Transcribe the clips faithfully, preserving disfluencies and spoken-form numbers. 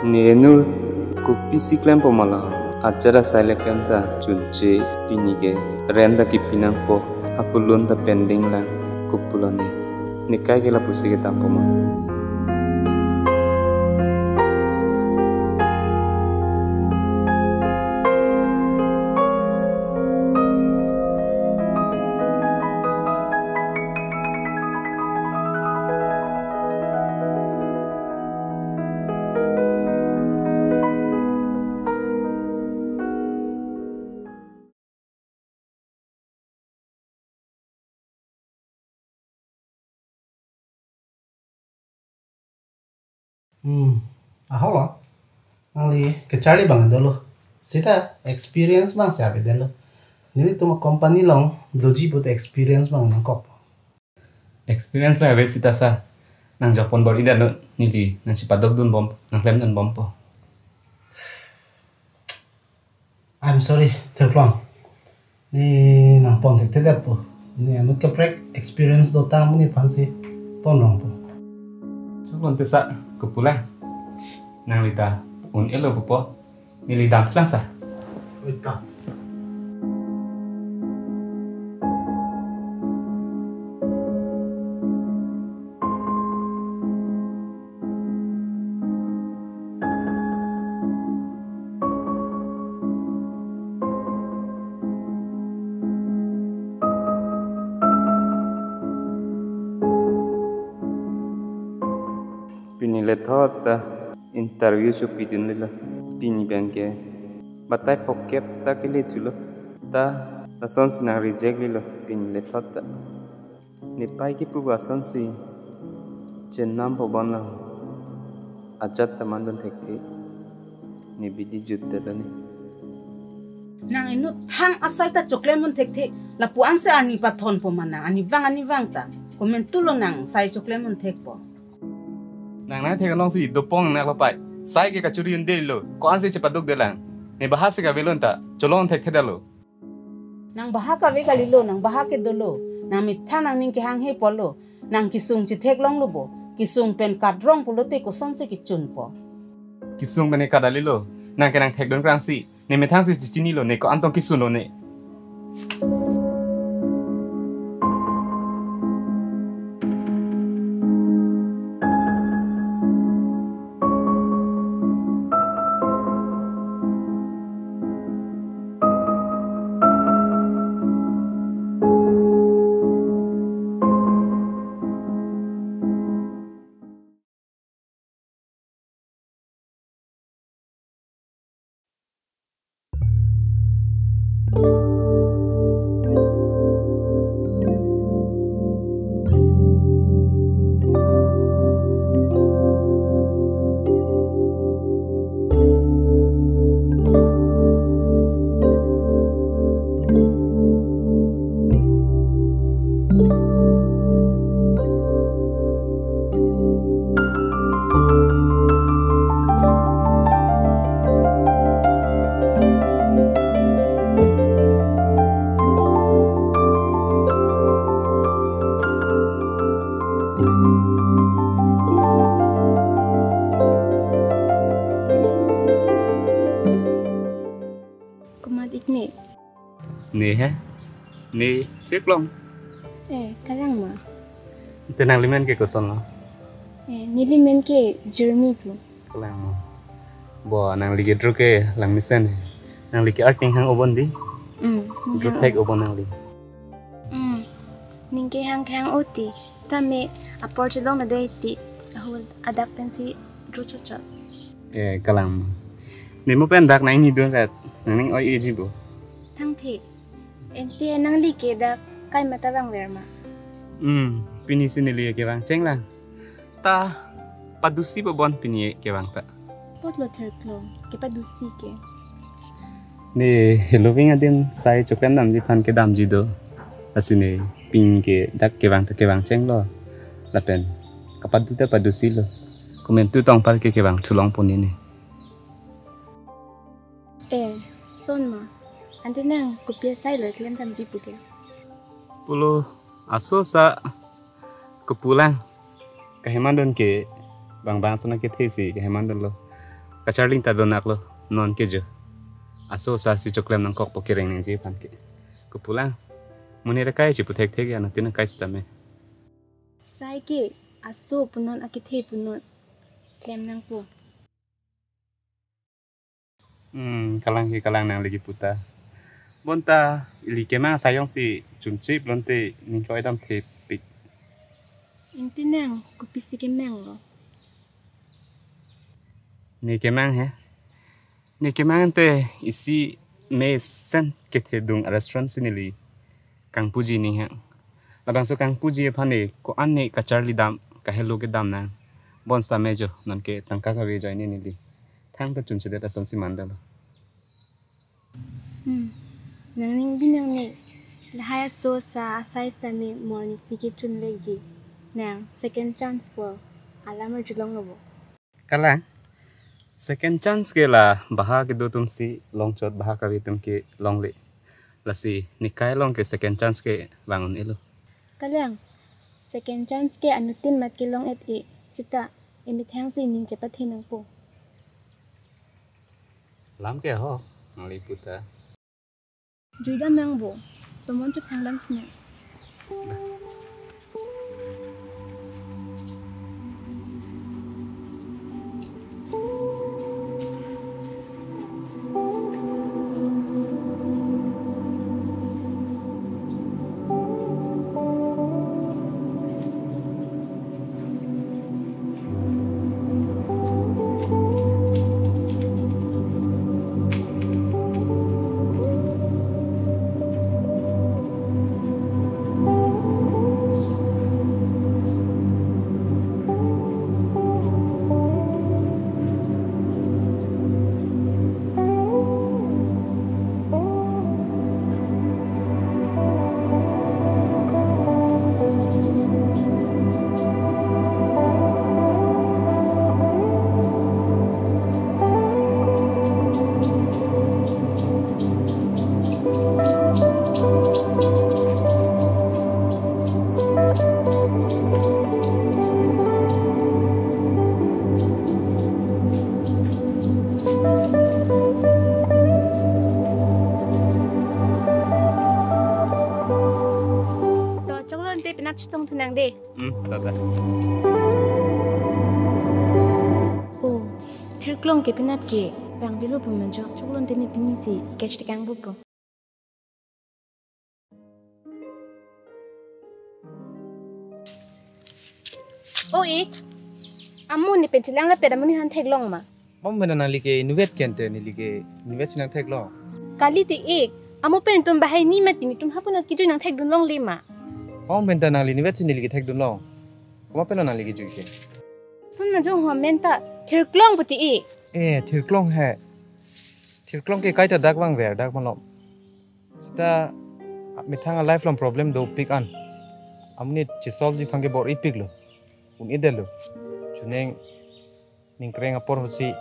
Ne anu kopisi klempo ma la, ajat asai le klem ta chunche, pini ke rent ta kipi nangpo, apulun ta pending lang, kopulo ne. Ne kai ke lapusi kedampo ma. Hmm, ahok lo. Nangli kacharli abang dolo. Sita experience abang si avedetlo. Nelitum company along doji but experience abang nangkok. Experience la ave sita sir. Nang jokpon bor-idet lo neli nangchepadokdun bom, nangklemdun bompo. I'm sorry, Therklong. Ne nangpon thekthedetpo. Ne anu kaprek experience do ta amonit aphansi pon rongpo. Choklo ante sir, kopu lang. Nangli ta un-elo pupo. Neli damthulang sir. Oi ta. Pini lethot ta interview chopidunlelo. Pini pen ke batai phokep ta kele thulo. Ta lasonsi nang reject lelo pini lethot ta. Nepei kipu asonsi chenam po bonlo. Ajat ta mandun thekthe. Ne bidi jutdetlo ne. Nang inut thang asai ta choklem un thekthe. Lapu-ansi arni pathonpo ma nang. Arnivang arnivang ta. Komantulo nang sai choklem un thekpo. Nang nangthek alongsi dopong nang lo pai. Sai ke kachuri undelo. Ko-ansi chepadokdelang. Ne bahasi kavelon ta. Cholong thekthedetlo. Nang baha kave kalilo, nang baha ke dolo, nang methang nangning kehanghe pulo, nang kesung chetheklonglo bo, kesung pen kadrong pulote kosonsi kechunpo. Kesung pen kadalilo, nang ke nangthekdun krangsi, ne methangsi chechinilo, ne ko-an tong kesunlo ne. Komat ik ne? Ne he? Ne Therklong. Eh, kalang ma? Te nanglimen ke kosonlo? Eh, nelimen ke Jeremy pu. Kalang ma? Bo nangli ke dro ke langmesen he. Nangli ke arting hang obon di? Hmm. Dro thek obon nangli. Hmm. Ning kehang kehang oti. Tame apor chelong nadai ti. Ahul adak pensi dro chochot. Eh, kalang ma? Ne mo pen dak nang ni dun rat. Nangning oi-eji bo. Thangthe. Ante nangli ke dak kai mata vangver ma? Hmm, pinisi neli kevang chenglang. Ta padusi po bon pini kevang ta. Potlo Therklong, kepadusi ke. Ne heloving adim sai choklem damji aphan kedamji do. Lasi ne pini ke dak kevang ta kevang chenglo. Lapen kapadu ta padusilo. Komantu tong par ke kevang thulongpo ne ne. Eh, son ma. Ante nang kopi asai lo klem damji pu ke? Pulo aso sa kopulang. Kahemandun ke bang bang sona kethe si kahemandunlo. Kacharli ta do naklo, non ke jo. Aso sa si choklem nangkokpo kereng nangji aphan ke. Kopulang. Monit akai chipu thekthe ke, anuttin akai sitame. Sai ke, aso punon akethe punon klem nangpo. Hmm, kalang ke kalang nangli kipu ta. Bonta ili kemang asai jongsi chunche pulote ning ke-oi damthepik. Ingti nang, kopisi kemang lo? Ne kemang he? Ne kemang te isi mesen kethedung restaurant si neli kangpuji ni he. Labangso kangpuji aphan ne ko-an ne kacharli dam, kahelo kedam nang. Bonsitame jo, non ke tangka kave ajoine neli thangta chunchedet asonsi mandetlo. Hmm. Nangning binong ne. Lahai aso sa asai sitame mo arnisi kechunvekji. Nang second chance po. Alam arjulonglo bo. Kalang. Second chance ke la baha kedo atumsi longchot, baha kave atum ke longle. Lasi nekai along ke second chance ke vang un-elo. Kalang. Second chance ke anuttin mat kelong-et-e. Sita emethang si ning chepathe nangpo. Lam ke ho, nangli pu ta. Jui dam nang bo, tomon chepang dam sini. To, choklo ante penap chetong thu nang de. Hmm, tata. Oh, thirklong ke penap ke vangvelo pu ma jo, choklo ante ne pini si sketch tekang bupo. O ik, amo ne pen chelang rapet amonit aphan theklong ma? Ong pen ta nangli ke inutvet ke ante neli ke inutvet si nangtheklong. Kali te ik, amo pen tum bahai ni mati netum hapu nat kejui nangthekdun longle ma? Ong pen ta nangli inutvet si neli ke thekdun long. Komat pen lo nangli kejui ke? Sun ma jong ho men ta thirklong pu te ik. Eh, thirklong he. Thirklong ke kaita dak vangver dak malom. Sita methang a-life along problem dopik an. Amonit chesolve ji aphan ke bor-ipiklo. Un-edetlo. Chuneng ningkreng apor ahut si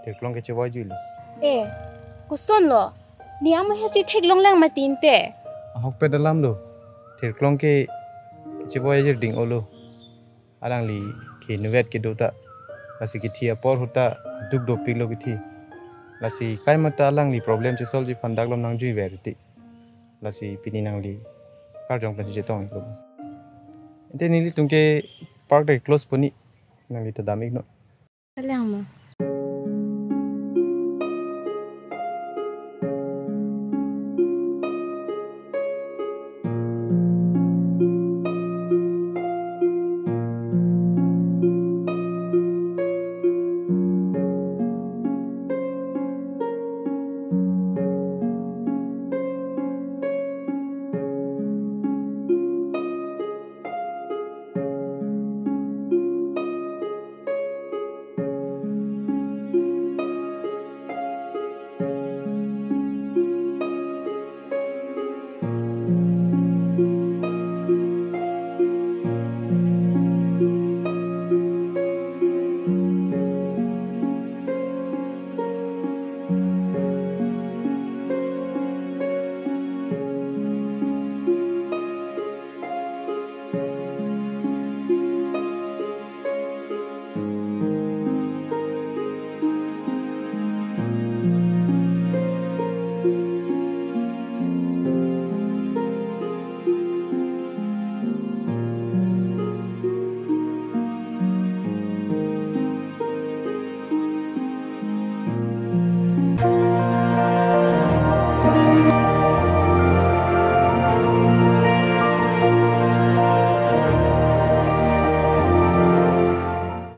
thirklong ke chevoijuilo. Eh, kosonlo? Ne amo he si theklong lang mati ante. Ahokpet alamlo. Thirklong ke chevoijir ding-olo. Alangli ke inutvet kedo ta. Lasi kithi apor ahut ta duk dopiklo kithi. Lasi kaima ta alangli problem chesolve ji aphan dak malom nangjuiver ti. Lasi pini nangli karjong pen si chetong-iklo. Ante nelitum ke park ta close puni, nangli ta dam-iknon. Kalang ma?